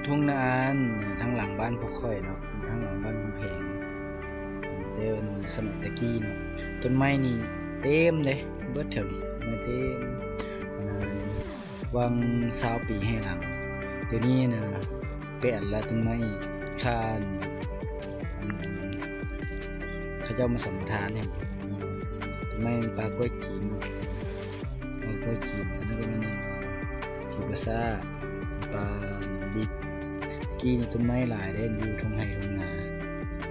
ທົ່ງນາອັນທາງຫຼັງບ້ານພວກຂ້ອຍເນາະ ທາງຫຼັງບ້ານຄຳແພງ ແຕ່ສະໄໝແຕ່ກີ້ເນາະ ຕົ້ນໄມ້ນີ້ເຕັມເດ້ ເບິດແຖວນີ້ ໄມ້ເຕັມ ປະມານຫວ່າງຊາວປີໃຫ້ຫຼັງ ດຽວນີ້ນະ ແປນລະຕົ້ນໄມ້ ຄານ ອັນ ເຂົາເຈົ້າມາສຳປະທານໃຫ້ ຕົ້ນໄມ້ປ່າກ້ວຍຈີນເນາະ ປ່າກ້ວຍຈີນ ອັນນັ້ນກໍແມ່ນຜີປາຊາ ປ່າບິກ ແຕ່ກີ້ນີ້ຕົ້ນໄມ້ຫຼາຍເດ້ ຢູ່ທົ່ງໄຮ່ທົ່ງນາ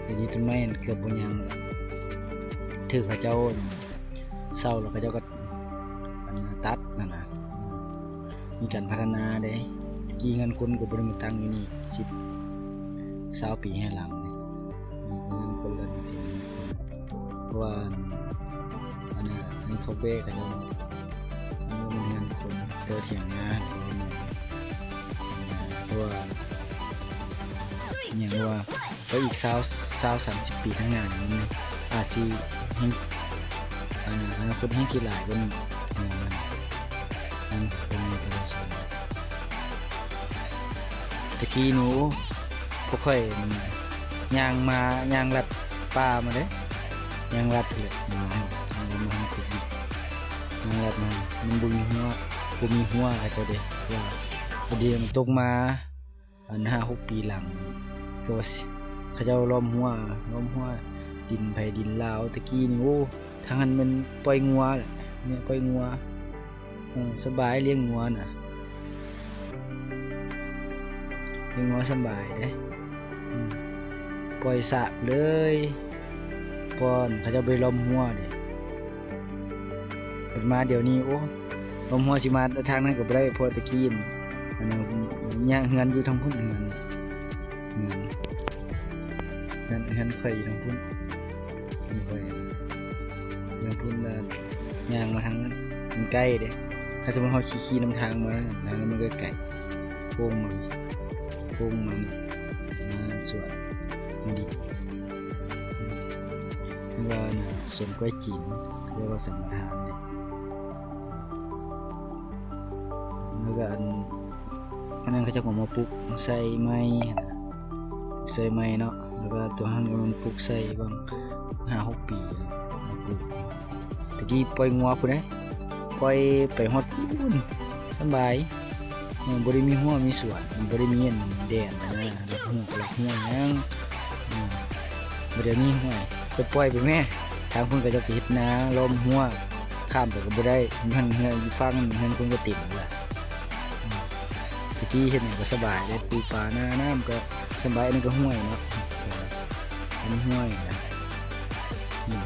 ດຽວນີ້ຕົ້ນໄມ້ເກືອບບໍ່ຍັງລະ ຖືກເຂົາເຈົ້າເຊົ່າ ແລ້ວເຂົາເຈົ້າກໍ ອັນ ຕັດຫັ້ນນະ ມີການພັດທະນາເດ້ ແຕ່ກີ້ເຮືອນຄົນກໍບໍ່ໄດ້ມາຕັ້ງຢູ່ນີ້ ສິບ ຊາວປີໃຫ້ຫຼັງນີ້ ເຮືອນຄົນລະມີແຕ່ເຮືອນຄົນ ເພາະວ່າ ອັນ ອັນນັ້ນ ອັນນີ້ເຂົາແບກກັນເນາະ ອັນນີ້ມັນເຮືອນຄົນ ແຕ່ວ່າຖຽງນາ ເພາະວ່າ ຫຍັງວ່າ ແລ້ວອີກຊາວ ຊາວ ສາມສິບປີຂ້າງໜ້ານີ້ ມັນອາດຊິແຮ່ງ ອາ ອະນາຄົດແຮ່ງຊິຫຼາຍກວ່ານີ້ ແມ່ນ ແມ່ນ ແມ່ນ ປະຊາຊົນ ແຕ່ກີ້ນີ້ ໂອ້ ພວກຂ້ອຍຍ່າງມາ ຍ່າງລັດປ່າມາເດ້ ຍ່າງລັດພຸ້ນແຫຼະ ມາ ຍ່າງລັດມາ ມັນບໍ່ມີຮົ້ວ ບໍ່ມີຮົ້ວເຂົາເຈົ້າເດ້ ວ່າ ພໍດີມັນຕົກມາ ອັນຫ້າຫົກປີຫຼັງ ກໍວ່າເຂົາເຈົ້າລ້ອມຮົ້ວ ລ້ອມຮົ້ວ ດິນໃຜດິນລາວ ແຕ່ກີ້ນີ້ ໂອ້ ທາງຫັ້ນແມ່ນປ່ອຍງົວແຫຼະ ແມ່ນປ່ອຍງົວ ເອີ ສະບາຍລ້ຽງງົວນະ ລ້ຽງງົວສະບາຍເດ້ ອືມ ປ່ອຍສະເລີຍ ກ່ອນເຂົາເຈົ້າບໍ່ໄດ້ລ້ອມຮົ້ວເດ້ ບັດມາດຽວນີ້ ໂອ້ ລ້ອມຮົ້ວຊິມາທາງນັ້ນກໍບໍ່ໄດ້ ເພາະແຕ່ກີ້ ອັນ ເຮືອນຢູ່ທາງພຸ້ນ ເຮືອນ ເຮືອນ ເຮືອນ ເຮືອນຂ້ອຍຢູ່ທາງພຸ້ນ ເຮືອນຂ້ອຍຢູ່ທາງພຸ້ນ ແລ້ວຍ່າງມາທາງນັ້ນ ມັນໃກ້ເດ້ ຖ້າສົມມຸດເຮົາຂີ່ ຂີ່ນຳທາງມາ ທາງນັ້ນມັນກໍໄກ ໂຄ້ງມາ ໂຄ້ງມາ ມາສວນ ມາດິນ ເພິ່ນວ່າສວນກ້ວຍຈີນ ເຂົາເອີ້ນວ່າສຳປະທານເດ້ ແລ້ວກໍອັນ ອັນນັ້ນເຂົາເຈົ້າກໍມາປຸກໃສ່ໃໝ່ຫັ້ນນະ ປຸກໃສ່ໃໝ່ເນາະ ແລ້ວກໍຕົວຫັ້ນກໍແມ່ນປຸກໃສ່ຫວ່າງຫ້າຫົກປີ ມາປຸກ ແຕ່ກີ້ປ່ອຍງົວພຸ້ນເດ້ ປ່ອຍໄປຮອດພຸ້ນ ສະບາຍ ເອີ ບໍ່ໄດ້ມີຮົ້ວມີສວນ ບໍ່ໄດ້ມີອັນແດນຫັ້ນນະ ລັກຮົ້ວ ລັກຮົ້ວຫຍັງ ອືມ ບໍ່ໄດ້ມີຫ້ວຍ ກໍປ່ອຍໄປແມ້ ທາງພຸ້ນເຂົາເຈົ້າໄປເຮັດນາ ລ້ອມຮົ້ວ ຂ້າມໄປກໍບໍ່ໄດ້ ຢູ່ຫັ້ນເຮືອນ ຢູ່ຝັ່ງເຮືອນຄົນກໍເຕັມລະ ອືມ ແຕ່ກີ້ເຮັດຫຍັງກໍສະບາຍເດ້ ປູປາ ນາ ນ້ຳກໍສະບາຍ ອັນນີ້ກໍຫ້ວຍເນາະ ເປັນຫ້ວຍນະ ອືມ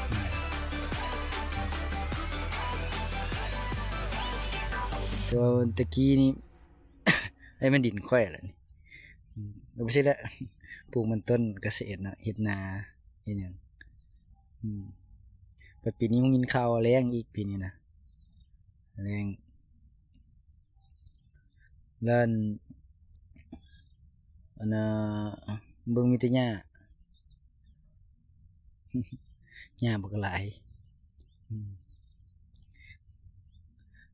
ອືມ ແຕ່ວ່າແຕ່ກີ້ນີ້ ໄອ້ແມ່ນດິນຂ້ອຍລະນີ້ ອືມ ກໍບໍ່ໃຊ່ລະ ປູກມັນຕົ້ນກະເສດເນາະ ເຮັດນາ ເຮັດຫຍັງ ອືມ ບັດປີນີ້ຮູ້ຍິນຂ່າວວ່າແລ້ງອີກ ປີນີ້ນະ ແລ້ງ ແລ້ວອັນ ອັນນ່າ ເບິ່ງມີແຕ່ຫຍ້າ ຫຍ້າບັກຫຼາຍ ອືມ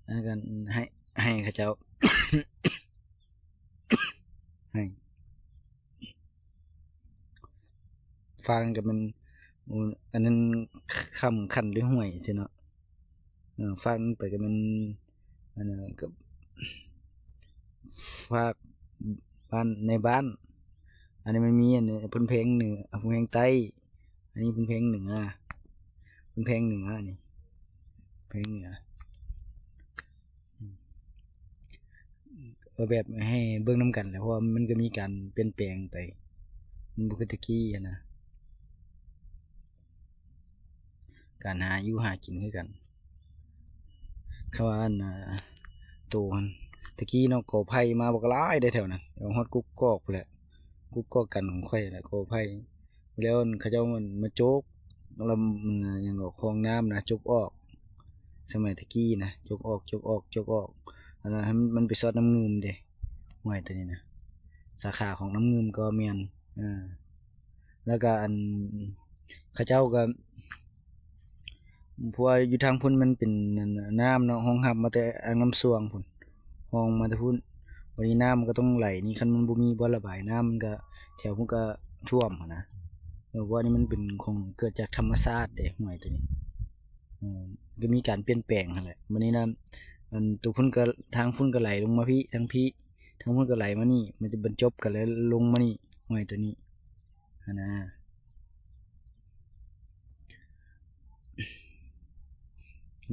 ອັນນັ້ນກໍໃຫ້ ໃຫ້ເຂົາເຈົ້າ ໃຫ້ ຟາກນັ້ນກໍແມ່ນ ໂອ້ ອັນນັ້ນຄ້ຳຄັນດ້ວຍຫ້ວຍຊີ້ເນາະ ເອີ ຟາກນັ້ນໄປກໍແມ່ນ ອັນນັ້ນກໍຟາກບ້ານ ໃນບ້ານ ອັນນີ້ມັນມີອັນນີ້ ເພິ່ນແພງເໜືອ ເພິ່ນແພງໃຕ້ ອັນນີ້ເພິ່ນແພງເໜືອ ເພິ່ນແພງເໜືອ ອັນນີ້ແພງເໜືອ ອືມ ກໍແບບໃຫ້ເບິ່ງນຳກັນແຫຼະ ເພາະວ່າມັນກໍມີການປ່ຽນແປງໄປ ມັນບໍ່ຄືແຕ່ກີ້ຫັ້ນນະ ການຫາຢູ່ຫາກິນຄືກັນ ຄຳວ່າອັນນ່າ ໂຕຫັ້ນ ແຕ່ກີ້ເນາະ ກໍໄຜ່ມາບັກຫຼາຍເດ້ແຖວນັ້ນ ຮອດກົກກອກພຸ້ນແຫຼະ ກົກກອກກັນຂອງຂ້ອຍແຫຼະ ກໍໄຜ່ ແລ້ວເຂົາເຈົ້າມັນມາໂຈກ ລະ ມັນຫຍັງກໍ ຄອງນ້ຳນະ ຈົກອອກ ສະໄໝແຕ່ກີ້ນະ ຈົກອອກ ຈົກອອກ ຈົກອອກ ອັນນັ້ນ ມັນໄປຊອດນ້ຳງື່ມເດ້ ຫ້ວຍໂຕນີ້ນະ ສາຂາຂອງນ້ຳງື່ມກໍແມ່ນ ເອີ ແລ້ວກໍອັນ ເຂົາເຈົ້າກໍ ເພາະວ່າຢູ່ທາງພຸ້ນມັນເປັນອັນ ນ້ຳເນາະ ຮອງຮັບມາແຕ່ອ່າງນ້ຳຊວງພຸ້ນ ຮອງມາແຕ່ພຸ້ນ ບັດນີ້ນ້ຳມັນກໍຕ້ອງໄຫຼນີ້ ຄັນມັນບໍ່ມີບ່ອນລະບາຍນ້ຳ ມັນກໍ ແຖວພຸ້ນກໍຖ້ວມຫັ້ນນະ. ເອີ ເພາະວ່ານີ້ມັນເປັນຂອງເກີດຈາກທຳມະຊາດເດ້ ຫ້ວຍໂຕນີ້. ເອີ ກໍມີການປ່ຽນແປງຫັ້ນແຫຼະ. ບັດນີ້ນະ ອັນ ໂຕພຸ້ນກໍ ທາງພຸ້ນກໍໄຫຼລົງມາພີ້ ທາງພີ້ ທາງພຸ້ນກໍໄຫຼມານີ້ ມັນຈະບັນຈົບກັນ ແລ້ວລົງມານີ້ ຫ້ວຍໂຕນີ້ຫັ້ນນະ.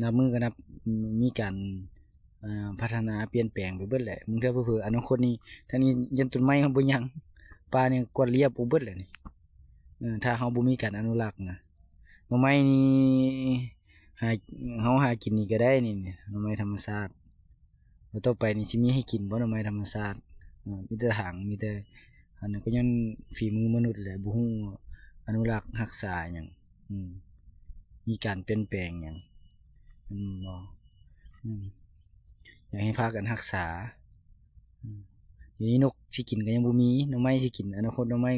ນັບມື້ກໍນັບ ມີການ ເອີ ພັດທະນາປ່ຽນແປງໄປເບິດແຫຼະ. ບາງເທື່ອເຜີໆອະນາຄົດນີ້ ທາງນີ້ຍັນຕົ້ນໄມ້ມັນບໍ່ຍັງ ປ່ານີ້ກວາດລຽບອອກເບິດແຫຼະນີ້. ເອີ ຖ້າເຮົາບໍ່ມີການອະນຸລັກນະ ໜໍ່ໄມ້ນີ້ຫາ ເຮົາຫາກິນນີ້ກໍໄດ້ນີ້ ໜໍ່ໄມ້ທຳມະຊາດ. ແລ້ວຕໍ່ໄປນີ້ຊິມີໃຫ້ກິນບໍ່ ໜໍ່ໄມ້ທຳມະຊາດ? ເອີ ມີແຕ່ຖາງ ມີແຕ່ ອັນນັ້ນກໍຍ້ອນຝີມືມະນຸດແຫຼະ ບໍ່ຮູ້ອະນຸລັກຮັກສາຫຍັງ. ອືມ ມີການປ່ຽນແປງຫຍັງ ແມ່ນບໍ່? ອືມ ຢາກໃຫ້ພາກັນຮັກສາ. ອືມ ດຽວນີ້ນົກຊິກິນກໍຍັງບໍ່ມີ ໜໍ່ໄມ້ຊິກິນ ອະນາຄົດໜໍ່ໄມ້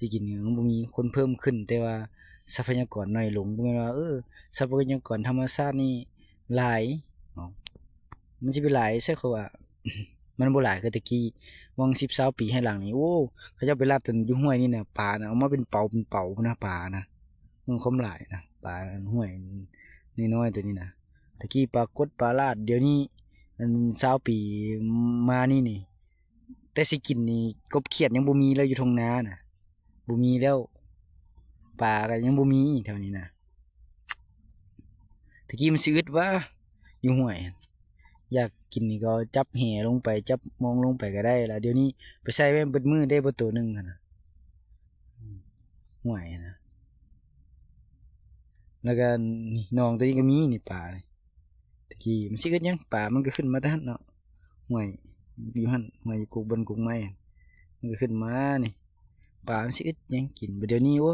ຊິກິນກໍຍັງບໍ່ມີ ຄົນເພີ່ມຂຶ້ນ ແຕ່ວ່າຊັບພະຍາກອນໜ້ອຍລົງ. ບໍ່ແມ່ນວ່າ ເອີ ຊັບພະຍາກອນທຳມະຊາດນີ້ຫຼາຍເນາະ ມັນຊິໄປຫຼາຍໃສ ເຂົາວ່າ ມັນບໍ່ຫຼາຍຄືແຕ່ກີ້. ຫວ່າງສິບຊາວປີໃຫ້ຫຼັງນີ້ ໂອ້ ເຂົາເຈົ້າໄປລັດຢູ່ຫ້ວຍນີ້ນະ ປານະ ເອົາມາເປັນເປົາເປັນເປົາພຸ້ນນະ ປານະ. ເບິ່ງຄວາມຫຼາຍນະ ປາຫ້ວຍນ້ອຍໆໂຕນີ້ນະ. ແຕ່ກີ້ປາກົດປາລາດ ດຽວນີ້ ອັນ ຊາວປີມານີ້ນີ້ ແຕ່ຊິກິນນີ້ ກົບຂຽດຍັງບໍ່ມີແລ້ວ ຢູ່ທົ່ງນານະ ບໍ່ມີແລ້ວ ປາກໍຍັງບໍ່ມີແຖວນີ້ນະ. ແຕ່ກີ້ມັນຊິອຶດຫວາ ຢູ່ຫ້ວຍ ຢາກກິນນີ້ກໍຈັບແຫລົງໄປ ຈັບມອງລົງໄປກໍໄດ້ລະ. ດຽວນີ້ໄປໃສ່ແມ່ນເບິດມື້ໄດ້ບໍ່ໂຕໜຶ່ງຫັ້ນນະ ຫ້ວຍນະ. ແລ້ວກໍນີ້ ໜອງໂຕນີ້ກໍມີນີ້ ປານີ້. ແຕ່ກີ້ມັນຊິອຶດຫຍັງ ປາມັນກໍຂຶ້ນມາແຕ່ຫັ້ນເນາະ ຫ້ວຍຢູ່ຫັ້ນ ຫ້ວຍຢູ່ກົກ ບ່ອນກົກໄມ້ ມັນກໍຂຶ້ນມານີ້ ປາມັນຊິອຶດຫຍັງກິນ. ບັດດຽວນີ້ ໂອ້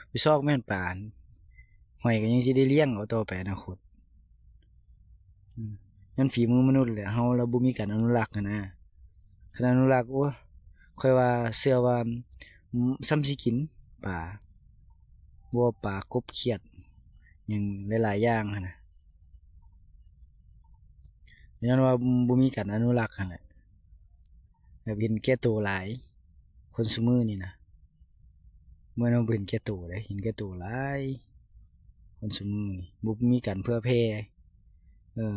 ໄປຊອກແມ່ນປາ ຫອຍກໍຍັງຊິໄດ້ລ້ຽງເອົາຕໍ່ໄປອະນາຄົດ. ອືມ ຍ້ອນຝີມືມະນຸດແຫຼະ ເຮົາລະບໍ່ມີການອະນຸລັກຫັ້ນນະ. ຄັນອະນຸລັກ ໂອ້ ຂ້ອຍວ່າເຊື່ອວ່າ ອືມ ສ່ຳຊິກິນປາ ບໍ່ປາ ກົບຂຽດ ຫຍັງຫຼາຍໆຢ່າງຫັ້ນນະ. ຍ້ອນວ່າບໍ່ມີການອະນຸລັກຫັ້ນແຫຼະ ແບບເຫັນແກ່ໂຕຫຼາຍ ຄົນຊຸມື້ນີ້ນະ. ບໍ່ແມ່ນວ່າບໍ່ເຫັນແກ່ໂຕເດ້ ເຫັນແກ່ໂຕຫຼາຍ ຄົນຊຸມື້ນີ້ ບໍ່ມີການເຜື່ອແຜ່. ເອີ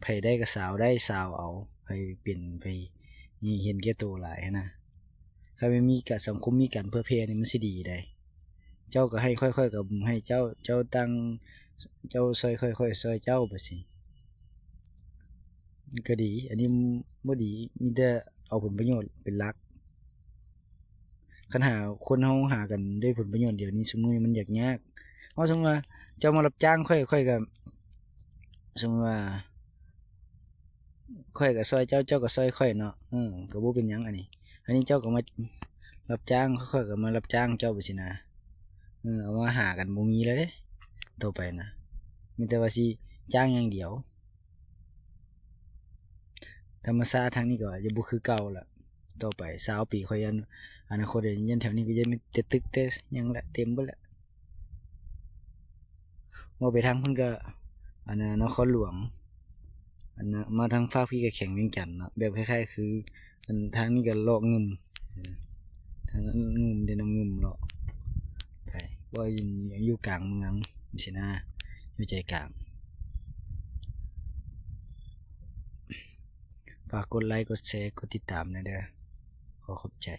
ໃຜໄດ້ກໍສາວໄດ້ ສາວເອົາ ໃຜເປັນ ໃຜນີ້ ເຫັນແກ່ໂຕຫຼາຍຫັ້ນນະ. ຄັນແມ່ນມີການ ສັງຄົມມີການເຜື່ອແຜ່ນີ້ ມັນຊິດີໃດ໋. ເຈົ້າກໍໃຫ້ຂ້ອຍ ຂ້ອຍກໍໃຫ້ເຈົ້າ ເຈົ້າຕັ້ງ ເຈົ້າຊ່ອຍຂ້ອຍ ຂ້ອຍຊ່ອຍເຈົ້າ ແບບຊີ້ ມັນກໍດີ. ອັນນີ້ບໍ່ດີ ມີແຕ່ເອົາຜົນປະໂຫຍດເປັນຫຼັກ. ຄັນຫາ ຄົນເຮົາຫາກັນດ້ວຍຜົນປະໂຫຍດດຽວນີ້ ຊຸມື້ນີ້ມັນຢາກຍາກ. ເອົາ ສົມມຸດວ່າເຈົ້າມາຮັບຈ້າງຂ້ອຍ ຂ້ອຍກໍ ສົມມຸດວ່າ ຂ້ອຍກໍຊ່ອຍເຈົ້າ ເຈົ້າກໍຊ່ອຍຂ້ອຍເນາະ ເອີ ກໍບໍ່ເປັນຫຍັງ. ອັນນີ້ ອັນນີ້ເຈົ້າກໍມາຮັບຈ້າງ ຂ້ອຍກໍມາຮັບຈ້າງເຈົ້າ ແບບຊີ້ນະ. ເອີ ເອົາມາຫາກັນບໍ່ມີແລ້ວເດ້ ຕໍ່ໄປນະ ມີແຕ່ວ່າຊິຈ້າງຢ່າງດຽວ. ທຳມະຊາດທາງນີ້ກໍຈະບໍ່ຄືເກົ່າລະ ຕໍ່ໄປຊາວປີ ຂ້ອຍຢ້ານອະນາຄົດ ຢ້ານແຖວນີ້ກໍຈະມີແຕ່ຕຶກແຕ່ຫຍັງລະ ເຕັມເບິດລະ. ເວົ້າໄປທາງພຸ້ນກໍ ອັນນະ ນະຄອນຫຼວງ ອັນນະ ມາທາງພາກພີ້ກໍແຂວງວຽງຈັນເນາະ ແບບຄ້າຍໆຄື ອັນທາງນີ້ກໍເລາະງື່ມ ເອີ ທາງງຶມເດ ນ້ຳງຶມເລາະໄປ ເພາະວ່າຢູ່ ຢູ່ກາງເມືອງຊີ້ນະ ຢູ່ໃຈກາງ. ຝາກກົດໄລ ກົດແຊ ກົດຕິດຕາມແດ່ເດີ ຂໍຂອບໃຈ.